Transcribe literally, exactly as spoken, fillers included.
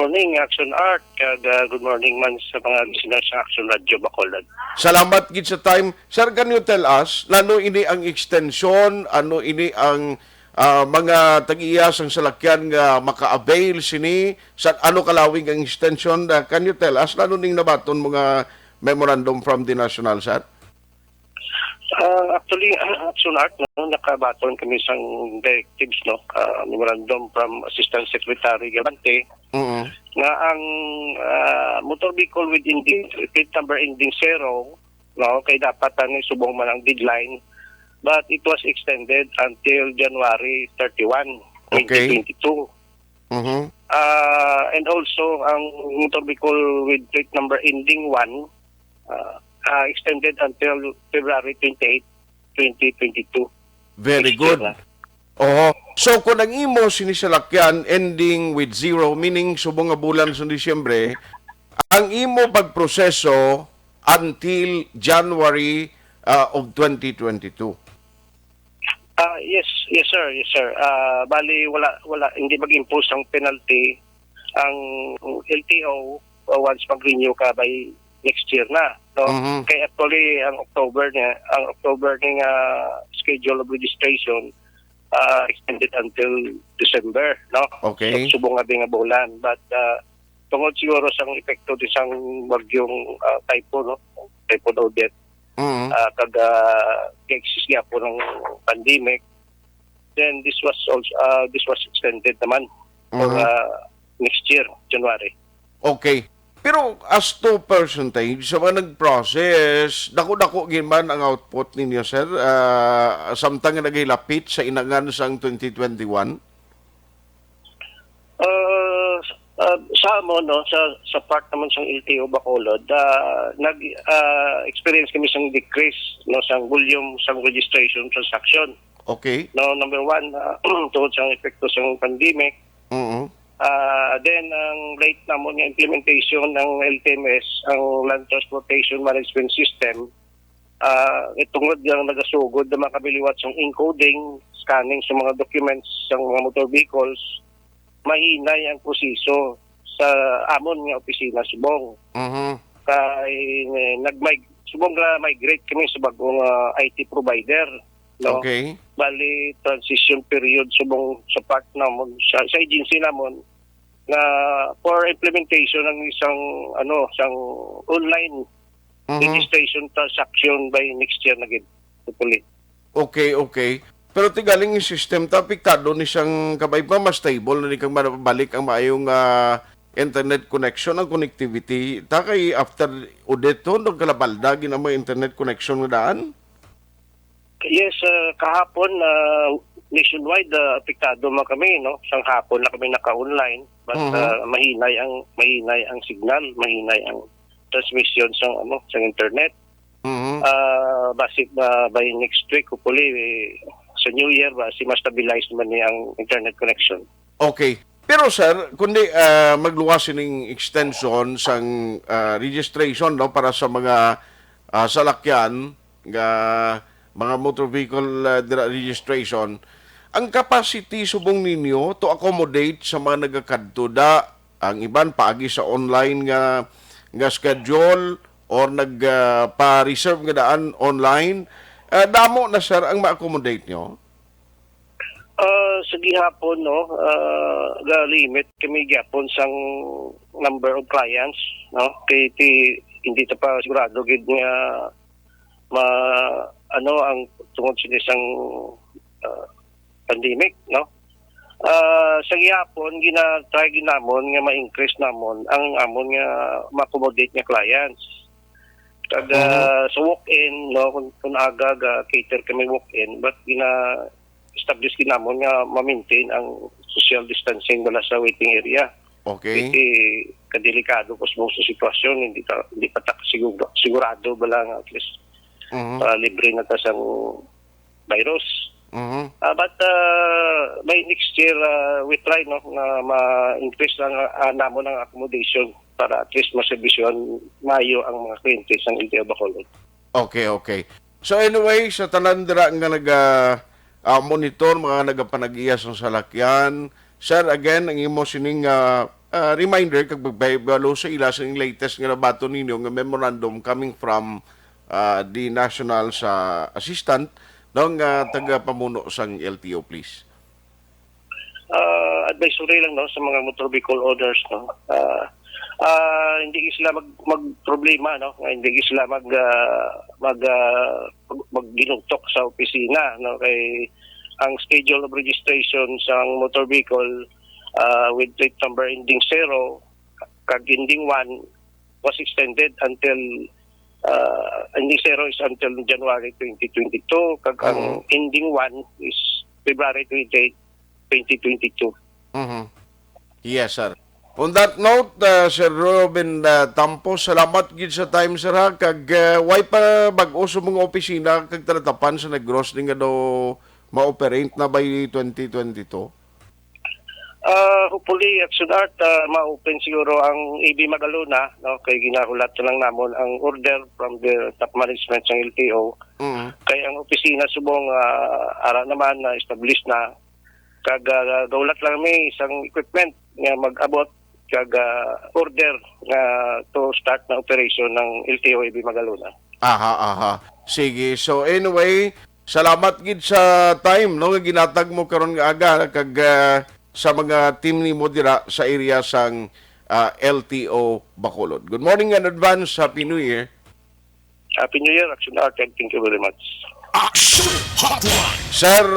Morning, Action Art, kag, ah, good morning man sa mga listeners sa Action Radio Bacolod. Salamat gid sa time. Sir, can you tell us, ano ini ang extension, ano ini ang, ah, mga tag-iya sang salakyan nga maka-avail sini, sa ano kalawig ang extension? Ah, can you tell us, ano ning nabaton mo nga memorandum from the national, sir? Ah, actually, Action Art, no, nakabaton kami sang directives, no, ah, memorandum from Assistant Secretary Galante, Mm. nga ang, ah, motor vehicle with ending, plate number ending zero, no, kay dapat ani subong man ang deadline, but it was extended until January thirty-one, Okay. twenty twenty-two. Mhm. Ah, and also, ang motor vehicle with plate number ending one, ah, ah, extended until February twenty-eight, twenty twenty-two. Very Next year good. na. Oho. So, kung ang imo sini salakyan ending with zero, meaning subong nga bulan sa Disyembre, ang imo pagproseso until January, ah, of twenty twenty-two. Ah, yes, yes, sir, yes, sir. Ah, bali, wala, wala, hindi mag-impose ang penalty ang L T O, uh, once mag-renew ka by next year na, no? Mhm. Kay actually, ang October niya, ang October ni nga schedule of registration, ah, extended until December, no? Okay. So, subong nga di nga bulan. But, ah, tungod siguro sang epekto di sang bagyong, ah, typhoon, no? Typhoon Odette, Mm. ah, kag, ah, nag-exist gyapon ang pandemic, then this was also, ah, this was extended naman for, Mm. ah, next year, January. Okay. Pero as to percentage, sa mga nag-process, dako-dako gid man ang output ninyo, sir, ah, samtang nga nagahilapit sa inangan sang twenty twenty-one? Ah, s-, ah, sa amon, no, sa, sa part naman sang L T O Bacolod, ah, nag, ah, experience kami sang decrease, no, sang volume sang registration transaction. Okay. No, number one, ah, tungod sa epekto sang pandemic. Mm. Ah, then, ang late namon nga implementation ng L T M S, ang Land Transportation Management System, ah, tungod nga nagasugod naman kami liwat sang encoding, scanning sa mga documents sa mga motor vehicles, mahinay ang proseso sa amon nga opisina subong. Mhm. Kay, eh, nag-mig-, subong nga migrate kami sa bagong, ah, I T provider, no? Okay. Bali, transition period subong sa part namon, sa, sa agency namon, nga for implementation ng isang, ano, isang online Mhm. registration transaction by next year na gid, hopefully. Okay, okay. Pero ti galing yung system ta, apektado ni siyang kabay pa, mas stable na ni kang balik ang maayong, ah, internet connection, ang connectivity. Ta kay after Odette to, nagkalabalda gid ang mga internet connection nga daan? Yes, ah, kahapon, ah, nationwide, ah, apektado man kami, no? Sang hapon na kami naka-online, but, Mhm. ah, mahinay ang, mahinay ang signal, mahinay ang transmission sang, ano, sang internet. Mhm. Ah, basi, ah, by next week, hopefully, eh, sa New Year, basi ma-stabilize naman ni ang internet connection. Okay. Pero, sir, kundi, ah, magluwas sining extension sang, ah, registration, no, para sa mga, ah, salakyan nga mga motor vehicle, ah, dira registration, ang capacity subong ninyo to accommodate sa mga nagakadto da, ang iban paagi sa online nga, nga schedule or nag, ah, pa-reserve nga daan online, ah, damo na, sir, ang ma-accommodate nyo? Ah, sa gihapon, no, ah, ga-limit kami gyapon sang number of clients, no? Kay ti-, hindi ta pa sigurado gid nga ma-, ano, ang tungod sini sang, ah, pandemic, no? Ah, sa gihapon, gina-try gid namon nga ma-increase namon ang amon nga ma-accommodate nga clients. Kag, Mhm. ah, sa walk-in, no, kung, kung aga ga-cater kami walk-in, but gina-establish gid namon nga ma-maintain ang social distancing bala sa waiting area. Okay. Kay kadelikado pa sa sitwasyon, hindi ta, hindi pa ta siguro, sigurado bala nga at least, Mhm. ah, libre na ta sang virus. Mhm. Ah, but, ah, by next year, ah, we try, no, nga ma-increase lang, ah, namon ang accommodation para at least maserbisyohan maayo ang mga kliyente sang L T O Bacolod. Okay, okay. So anyway, sa tanan dira nga naga, ah, monitor, mga nagapanag-iya sang salakyan, sir, again, ang imo sining, ah, ah, reminder kag pagpahibalo sa ila sa latest nga nabaton ninyo nga memorandum coming from, ah, the national sa assistant, no, nga tagapamuno sang L T O, please. Ah, advisory lang, no, sa mga motor vehicle owners, no. Ah, ah, hindi sila mag magproblema, no, nga hindi sila mag ah, mag ah, mag- magginugtok sa opisina, no, kay ang schedule of registration sang motor vehicle ah, with plate number ending zero kag ending one was extended until ah, ending zero is until January twenty twenty-two, kag ang Oo. Ending one is February twenty-eight, twenty twenty-two. Mhm. Yes, sir. On that note, uh, Sir Robin, uh, Tampo, salamat gid sa time, sir, ha, kag uh, way pa bag-o sa mga opisina kag talatapan sa Negros ni nga daw ma-operate na by twenty twenty-two? Ah, hopefully, Action Art, ah, ma-open siguro ang A B Magalona, no, kay ginahulat na lang namon ang order from the top management sa L T O. Mm. Kay ang opisina subong ah, ara naman na established na, kag ah, gaulat lang mi isang equipment nga mag-abot kag ah, order nga to start na operation ng L T O A B Magalona. Aha, aha. Sige. So anyway, salamat gid sa time, no, nga ginatag mo karon nga aga kag uh, sa mga team nimo dira sa area sang uh, L T O Bacolod. Good morning in advance, Happy New Year. Happy New Year, Action Art, and thank you very much. Action Hotline. Sir